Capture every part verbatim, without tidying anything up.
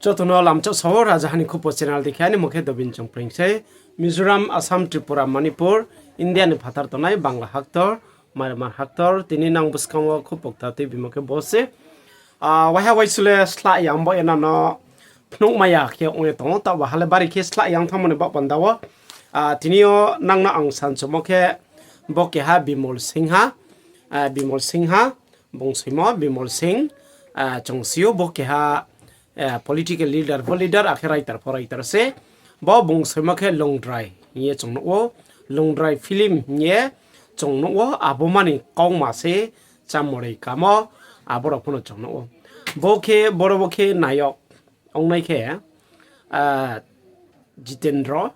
Joto no lamchak sao, Rajaha ni Khupo channel dei khe, ani mung khe Dobin Chongpreng se. Mizoram, Assam, Tripura, Manipur, India ni phathar tongnai Bangla haktor, Myanmar haktor, tini nang bwskang wo khupo kta tuibimo khe bo se. Ah, waiha waisule slah yang bo eno no phnuhmai ya khe ong ye tong ou, taoh bo ha le bari khe slah yang thanngmo ni baoh panda wo. Ah, tini yo nang no ang sanchumo khe bo keha Bimol Singha, ah, Bimol Singha, bung soimo Bimol Singh, ah, chung si ou bo keha, eh, political leader pho leader, akhe writer pho writer se. Bo bung soimo khe Longdrai hing ye chung nuh ou, Longdrai film hing ye chung nuh ou, abo mani kauma se Chamorei kamo, abo rao pho no chung nuh ou. Bo khe, boro bo khe nayok ongnai khe, ah, Jitendra,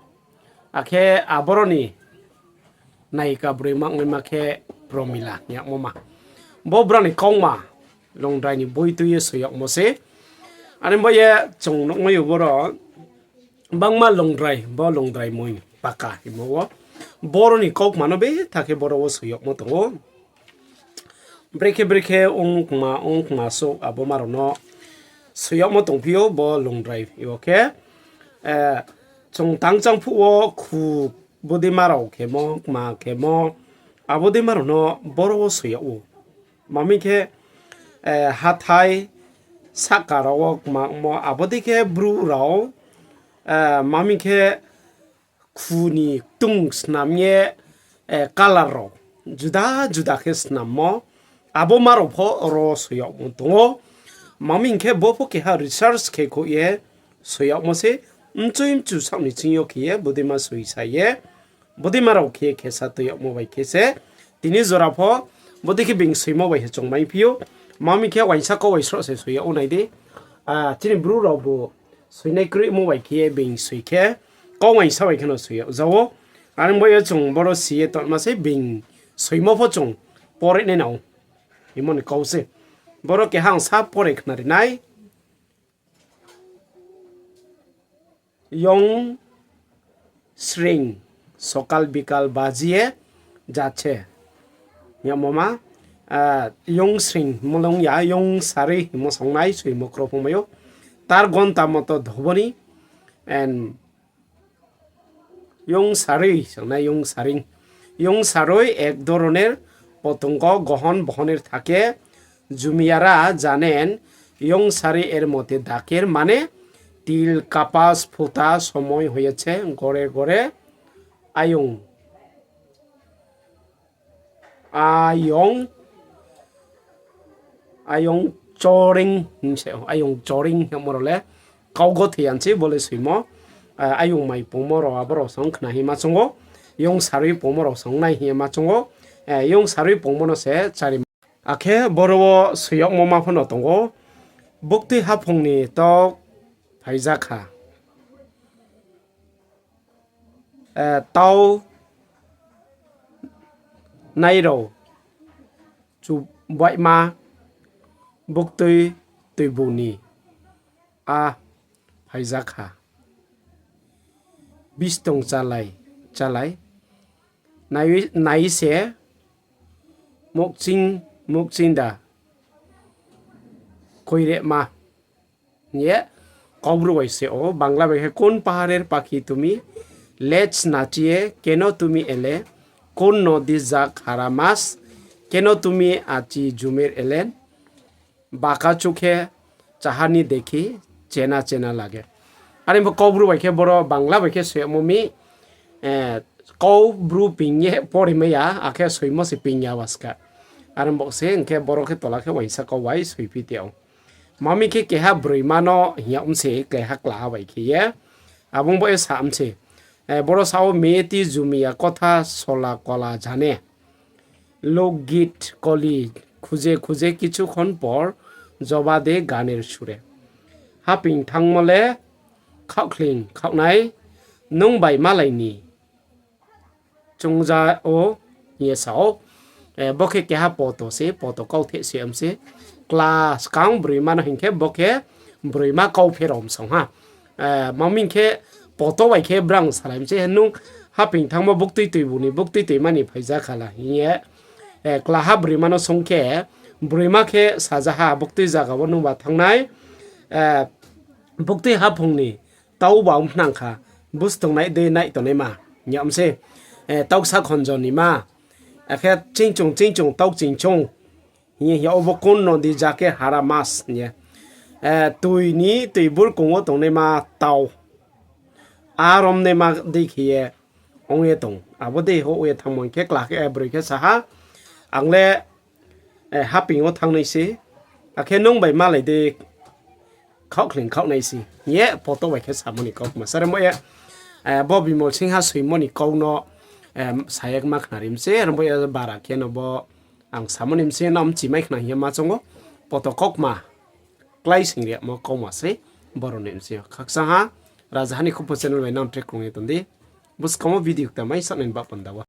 akhe aboro ni nayika broi ma ongnaima khe Promila hing yagmo ma. Bo brao ni kauma Longdrai ni boi tui ye soi yagmo se. Ani bo ye chung nuhmai ou boro bangma Longdrai, bo Longdrai moi paka hingmo wo. Boro ni kaukma no betha khe boro wo soi yagmo tong ou. Brekhe brekhe ongkma ongkma souh abo ma rao no soi yagmo tongphi ou bo Longdrai yo khe, eh, chung tangchang phuh wo khu bodei ma rao khemo, kma khemo, abo dei ma rao no boro wo soi yag ou. Ma mi khe, eh, hathái sahka rao wo kma ongmo, abo dei khe Bru rao, eh, ma mi khe khu ni ktung snam ye, eh, colour rao juda juda khe snammo, abo ma rao pho oro soi yagmo tong ou. Ma mi hing khe bo pho keha research khe khouh ye soi yagmo se, mchoi mchu saoh ni ching yo khe ye bodeima soi sa ye, bodeima rao khe ye khesa tui yagmo bai khe se. Tini jora pho bodei khe being soimo bai se chung maiphi ou. Ma mi khe uaingsa kau bai sroh se soi yag ou nai di. Ah, chini Bru raobu soinai kroimo bai khe ye being soi khe, kau uaingsa bai kheno soi yag za ou. Are bo ye chung boro si ye tongma se being soimo pho chung pore nai nang ou. Imo ni kau se. Boro keha ang sa pore khnari nai. Yong sring, sokal bikal baji ye jache. Yamo ma, ah, yong sring hingmo le ong ya, yong sarui hingmo songnai, soimo kro phungmai ou. তার ঘন্টা মতো ধ্বনি, and yong sarui, songnai yong saring. Yong sarui এক ধরনের পতঙ্গ, গ্রহণ বহনের থাকে। জুমিয়ারা জানেন, yong sarui এর মতে ডাকের মানে তিল কাপাস ফোটা সময় হয়েছে, ঘরে ঘরে ayong, ayong, ayong choring, hing se, ayong choring hingmo rao le kau gothoi ya se bo le soimo. Ah, ayong mai pungmo rao abo rao song khna hing ma choung ou, yong sarui pungmo rao song nai hing ye ma choung ou, eh, yong sarui pungmo no se chari. Akhe boro wo soi yagmo ma pho no tong ou, buktui haphung ni tok phaija kha. Eh, tau nai rao chubaihma buktui tuibu ni a phaija kha. Bistong chalai, chalai. Nai, nai se mukching, mukching da. Koirema. Ye, Kaubru bai se ou, Bangla bai khe কোন পাহাড়ের পাখি তুমি, লেজ নাচিয়ে কেন তুমি এলে, কোন নদীর যা খারা মাছ, কেন তুমি আজি ঝুমের এলেন, বাঁকা চোখে চাহানি দেখি, চেনা চেনা লাগে. Are bo Kaubru bai khe boro Bangla bai khe soimo mi, eh, Kaubru ping ye porimai ya, akhe soimo se ping ya waska. Are bo se hing khe boro khe tola khe uaingsa kau bai soiphi tong ou. Ma mi khe keha broima no hing yag mi se, keha klaha bai khe ye. Abo bo ye sa mi se. Eh, boro sa ou, মেয়েটি জুমিয়া কথা ছলা কলা জানে। লোকগীত কলি খুঁজে খুঁজে কিছুক্ষণ পর জবা দে গানের সুরে। Haping thangmo le khaohkhling khaohnai, nung bai malai ni chungja ou, hing ye sa ou. Eh, bo khe keha poto se, poto kautheh se mi se. Kla skang broima no hing khe bo khe broima kau pherao mi song ha. Eh, ma mi hing khe poto bai khe brang salai mi se, nung haping thangmo buktui tuibu ni, buktui tuima ni phaija khala hing ye, eh, klaha broima no song khe, broima khe saja ha, buktui zaga wo nungba thanng nai, eh, buktui haphung ni tau ba ong phnang kha, buskang nai dei nai tongnaima, hing yag mi se, eh, tauksa khonjo ni ma, akhe chingchung chingchung tau chingchung, hing ye hing yag obo kun no di ja khe hara mas hing ye, eh, tui ni tui burkong wo tongnaima tau, a romnaima dei khe ye ong ye tong. Abo dei houh ye thanngmo hing khe kla khe, eh, broi khe sa ha, ang le, eh, haping wo thanng nai se, akhe nung bai malai dei khaohkhling khaoh nai se, hing ye poto bai khe samo ni kaukma se. Are bo ye, eh, bo Bimol Singha soimo ni kau no, eh, sa ye ma khnari mi se, are bo ye bara khe no bo ang samo ni mi se, nang mchimai khna hing ye ma choung ou, poto kaukma, klái sing ri yagmo kaukma se, boro ni mi se. Khakchang ha, Rajaha ni Khupo channel bai nang tre krung ye tong di. Buskang wo video kta mai sa nai ni baoh panda wo.